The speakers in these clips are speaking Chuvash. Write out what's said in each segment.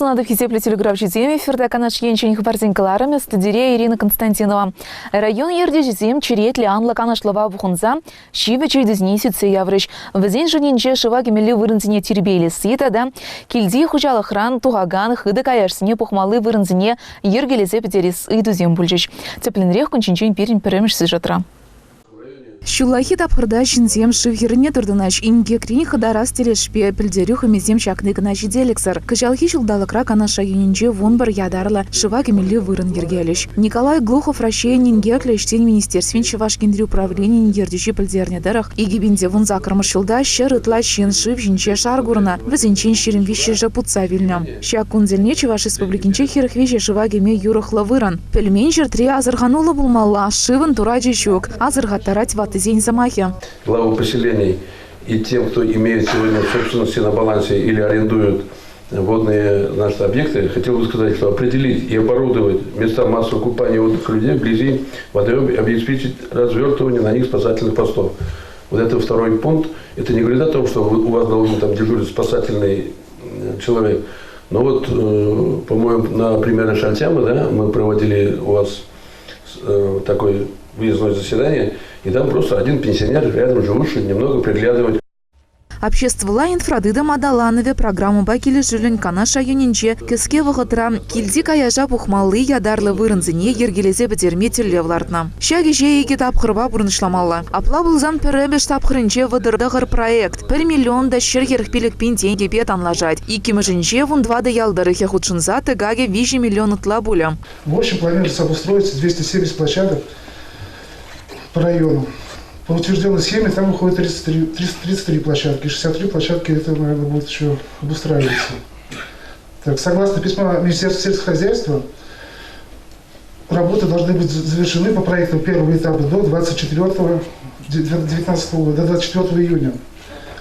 Сывлӑх сунатӑп хисеплӗ телеграфҫӑсем. Эфирта Канаш енчен хыпарсен кӑларӑмӗ студире Ирина Константинова. Район ертӳҫисем черетлӗ анлӑ канашлӑва пухӑнса ҫивӗч ыйтусене сӳтсе яврӗҫ. Вӗсен шутӗнче шыва кӗмелли вырӑнсене тирпейлесси тата килти хуҫалӑхран тухакан хытӑ каяшсене пухмалли вырӑнсене йӗркелесе пӗтерес ыйтусем пулчӗҫ. Тӗплӗнрех кун ҫинчен пирӗн пӗрремӗш сюжетра. Ҫуллахи тапхӑрта ҫынсем шыв хӗррине туртӑнаҫ. Инкекрен хӑтарас тӗлӗшпе пӗлтерӳ хӑмисем ҫакни кӑна ҫителӗксӗр. Кӑҫалхи ҫулталӑкра Канаш районӗнче 11 ятарлӑ шыва кӗмелли вырӑн йӗркелӗҫ. Николай Глухов Раҫҫейӗн Инкеклӗ ӗҫсен министерствин Чӑваш Енри управленийӗн ертӳҫи пӗлтернӗ тӑрӑх, 2018 ҫулта 100 ытла ҫын шыв ҫинче шар курнӑ, вӗсенчен 23-шӗ путса вилнӗ. Ҫак кун тӗлне Чӑваш Республикинче 43 шыва кӗме юрӑхлӑ вырӑн. Пӗлмен ҫӗртре асӑрхануллӑ пулмалла, шывӑн турачӗ ҫук, асӑрхаттарать ваттисен сӑмахӗ. Главу поселений и тем, кто имеет сегодня в собственности на балансе или арендует водные наши объекты, хотел бы сказать, что определить и оборудовать места массового купания водных людей вблизи водоем обеспечить развертывание на них спасательных постов. Вот это второй пункт. Это не говорит о том, что у вас должен там дежурить спасательный человек. Но вот, по-моему, на примере Шальтямы, да, мы проводили у вас такое выездное заседание, и там просто один пенсионер рядом живущий немного приглядывать. Обществӑлла инфратытӑм аталанӑвӗ программӑпа килӗшӳллӗн Канаш районӗнче кӗске вӑхӑтра килти каяша пухмалли ятарлӑ вырӑнсене йӗркелесе пӗтерме тӗллев лартнӑ. Ҫак ӗҫе икӗ тапхӑрпа пурнӑҫламалла. Апла пулсан пӗрремӗш тапхӑрӗнче 39 проект 1 миллион та 145 пин тенкӗпе танлашать. Иккӗмӗшӗнче 14 ял тӑрӑхӗ хутшӑнса тӑкакӗ 3 миллион ытла пулӗ. В общем, планируется обустроить 270 площадок по району. По утвержденной схеме там выходит 33, 333 площадки, 63 площадки это, наверное, будет еще обустраиваться. Так, согласно письма Министерства сельского хозяйства, работы должны быть завершены по проектам первого этапа до 24 2019 года, до 24 июня.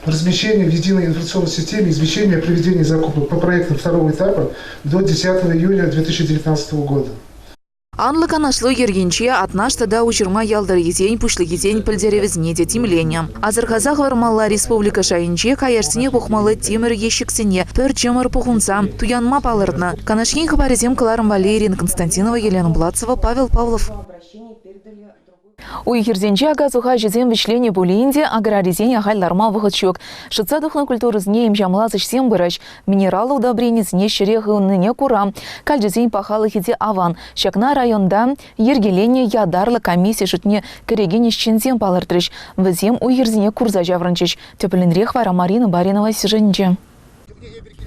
Размещение в единой информационной системе извещения о проведении закупок по проектам второго этапа до 10 июня 2019 года. Анлӑ канашлу йӗркинче Атнаш тата Уҫырма ял тӑрӑхӗсен пуҫлӑхӗсен пӗлтерӗвӗсене те тимленӗ. Асӑрхаса хӑвармалла республика шайӗнче каяшсене пухмалли тимӗр ещӗксене пӗр чӑмӑр пухӑнса туянма палӑртнӑ. Канаш ен хыпарӗсем кӑларӑм валли Ирина Константинова, Елена Булацева, Павел Павлов. Уй-хирсенче ака-суха ӗҫӗсем вӗҫленӗ пулин те аграрисен ахаль ларма вӑхӑт ҫук. Шӑтса тухнӑ культурӑсене имҫамлас ӗҫсем пырӗҫ. Минераллӑ удобренисене ҫӗре хывнине кура калчасен пахалӑхӗ те аван. Ҫакна районта йӗркеленӗ ятарлӑ комисси шутне кӗрекен ӗҫченсем палӑртрӗҫ. Вӗсем уй-хирсене курса ҫаврӑнчӗҫ. Тӗплӗнрех вара Марина Баринова сюжетӗнче.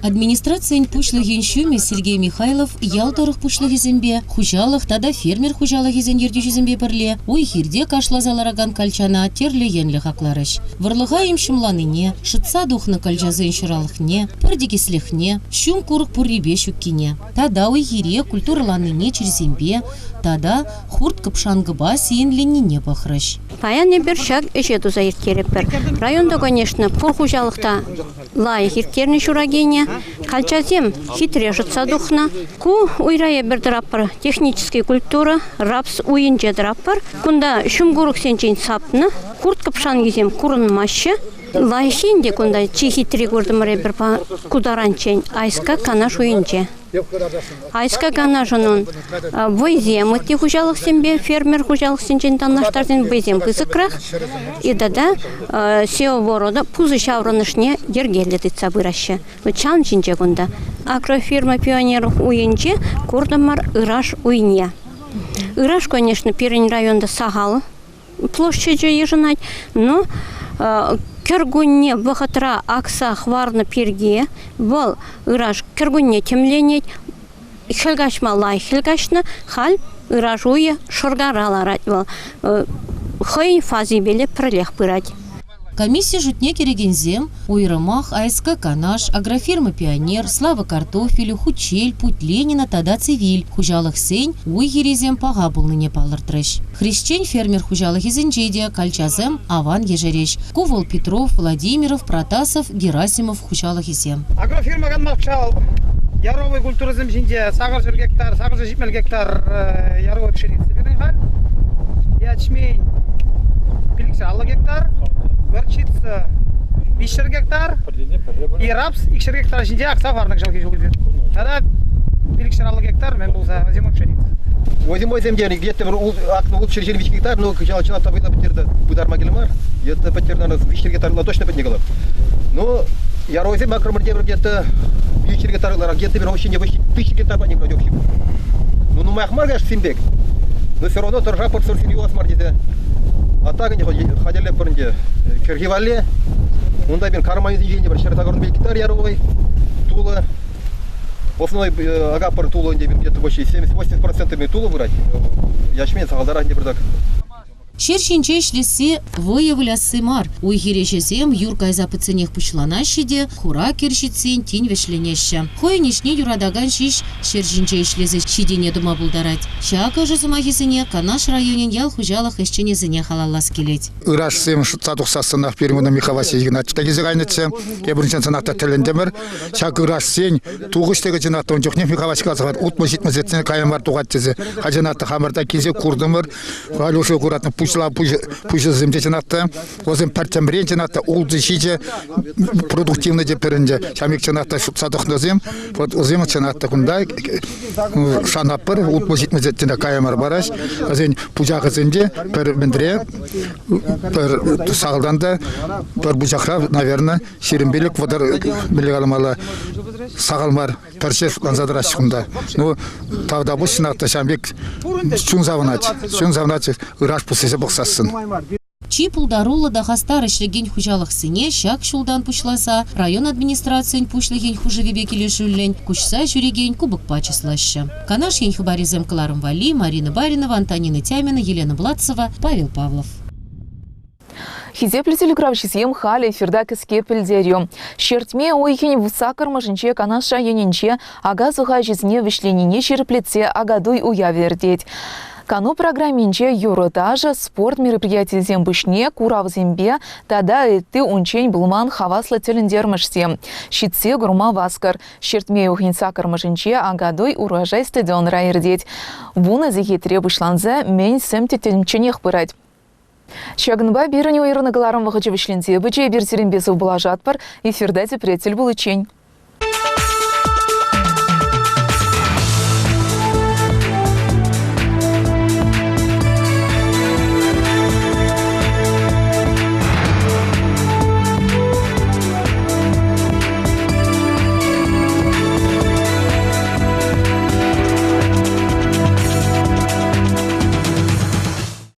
Администрацийӗн пуҫлӑхӗн ҫумӗ Сергей Михайлов ял тӑрӑх пуҫлӑхӗсемпе, хуҫалӑх тата фермер хуҫалӑхӗсен ертӳҫисемпе пӗрле уй-хирте кашласа ларакан калчана тӗрлӗ енлӗ хакларӗҫ. Вӑрлӑха им-ҫумланине, шӑтса тухнӑ калчасен ҫӑралӑхне, пӗр тикӗслӗхне, ҫум курӑк пуррипе ҫуккине тата уй-хире культурӑланине чирсемпе тата хурт-кӑпшанкӑпа сиенленнине пӑхрӗҫ. Паян эпир ҫак ӗҫе туса ирттеретпӗр. Районта, конечно, пур хуҫалӑх та лайӑх ирттернӗ ҫуракине. Калчасем хитре шӑтса тухнӑ. Ку уйра эпир тӑратпӑр технический культура, рапс уйӗнче тӑратпӑр. Кунта ҫум курӑксенчен сапнӑ, хурт-кӑпшанкисем курӑнмаҫҫӗ. Лайӑххи ӗнтӗ кунта чи хитри куртӑмӑр эпир ку таранччен Айска Канаш уйӗнче. Айска Канашӑн вӑйсем ытти хуҫалӑхсемпе фермер хуҫалӑхсенчен танлаштарсан вӑйсем пысӑкрах. И тата севоворода пусӑ ҫаврӑнӑшне йӗркеллӗ тытса пыраҫҫӗ. Чан ҫинче кунта. Агрофирма «Пионер» уйӗнче куртӑмӑр ыраш уйне. Ыраш, конечно, пирӗн районта сахал площадье йышӑнать, но кӗркунне вӑхӑтра акса хӑварнӑ пирки вӑл ыраш кӗркунне тӗмленет, хӗл каҫма лайӑх хӗл каҫнӑ, халь ыраш уйӗ шӑркара ларать вӑл. Хӑйӗн фазипеле пӗрлех пырать. Комисси шутне кӗрекенсем уйрӑмах АСК «Канаш», «Агрофирма Пионер», «Слава картофелю», «Хучель», «Путь Ленина» тата «Цивиль» хуҫалӑхсен уй-хирӗсем паха пулнине палӑртрӗҫ. Хресчен фермер хуҫалӑхӗсенче те калчасем аван ешереҫ. Ку вӑл Петров, Владимиров, Протасов, Герасимов хуҫалӑхӗсем. Агрофирма канмалчал яровый культурӑсем ҫинче 800 гектар, 870 гектар яровой пшеница пирӗн халь. Ячмень 550 гектар, горчица 300 гектар и рапс 200 гектар ҫинче акса хӑварнӑ кӑҫалхи ҫул. Тата 550 гектар мӗн пулса озимой пшеница. Озимойсем те где-то акнӑ 623 гектар, ну кӑҫал чӑнах та вӑйлӑ пӗтернӗ, пытарма кирлӗ мар. Где-то пӗтернӗ 300 гектар точно пӗтнӗ калап. Ну, яройсем акрӑмӑр тепӗр где-то 300 гектар ытларах, где-то бир общине 1000 гектар патне пырать общий. Ну, нумаях мар, конечно, сим пек. Но все равно тӑрӑшатпӑр сӑрсем юлас мар тесе. А так ӗнтӗ хатӗрлетпӗр ӗнтӗ кӗрхи валли. Унта пин карманӗсенчен те пӗр 185 гектар яровой тулӑ. В основной акапӑр тулӑ ӗнтӗ где-то почти 70-80% тулӑ вырать. Ячмень сахалтарах ӗнтӗ пӗртак. Ҫӗр ҫинче ӗҫлесси вӑйӑ вылясси мар. Уй-хир ӗҫӗсем юр кайса пӗтсенех пуҫланаҫҫӗ те хура кӗр ҫитсен тин вӗҫленеҫҫӗ. Хӑйӗн ӗҫне юратакан ҫеҫ ҫӗр ҫинче ӗҫлесе ҫитӗнӳ тума пултарать. Ҫак ӑшӑ сӑмахӗсене Канаш районӗн ял хуҫалӑх ӗҫченӗсене халаллас килет. Ырашсем шӑтса тухсассӑнах пирӗн кунта Михаил Васильевич Игнатьев та килсе кайнӑччӗ. Эпир унччен сӑнах та тӗлӗнтӗмӗр. Ҫак ырашсен тухӑҫ текечӗ ун чухне Михаил Васильевич каласа 60-70 кая мар тухать тесе. Хачана та хамӑр та килсе куртӑмӑр. Халь уже куратнӑ пуҫла пуҫӗсем те чӑнах та, вӗсем пӗр тӗмрен чӑнах та ултӑ-ҫичӗ продуктивный те пӗрӗнчӗ. Ҫав пек чӑнах та шутса тухнӑсем, вот вӗсем чӑнах та кунта шанатпӑр, 60-70 кая мар параҫ. Вӗсен пучахӗсем те пӗр мӗнре, пӗр сахалтан та пӗр пучахра, наверное, 25 вӑтӑр мӗнле каламалла, сахал мар пӗрче шутланса тӑраҫҫӗ кунта. Ну, тавтапуҫ чӑнах та ҫавӑн пек чун савӑнать. Чун савӑнать ыраш пуссине пӑхсассӑн. Чи пултаруллӑ та хастар ӗҫлекен хуҫалӑхсене ҫак ҫултан пуҫласа район администрацийӗн пуҫлӑхӗн хушӑвӗпе килӗшӳллӗн куҫса ҫӳрекен кубокпа чыслаҫҫӗ. Канаш ен хыпарӗсем кӑларӑм валли Марина Баринова, Антонина Тямина, Елена Блатцева, Павел Павлов. Хисеплӗ телекуравҫӑсем халӗ эфирта кӗске пӗлтерӳ. Ҫӗртме уйӑхӗн саккӑрмӗшӗнче Канаш районӗнче ака-суха ӗҫӗсене вӗҫленине ҫирӗплетсе Акатуй уявӗ иртет. Кану программинче юрӑ-ташӑ, спорт мероприятийӗсем пуҫне куравсемпе тата ытти унччен пулман хаваслӑ тӗлӗнтермӗшсем ҫитсе курма васкӑр. Ҫӗртме уйӑхӗн саккӑрмӗшӗнче Акатуй Урожай стадионра иртет. Вунӑ сехетре пуҫланса мӗн сӗм тӗттӗмчченех пырать. Ҫакӑнпа пирӗн уйрӑлнӑ кӑларӑм вӑхӑчӗ вӗҫленсе пычӗ. Эпир сирӗнпе сывпуллашатпӑр. Эфирта тепре тӗл пуличчен.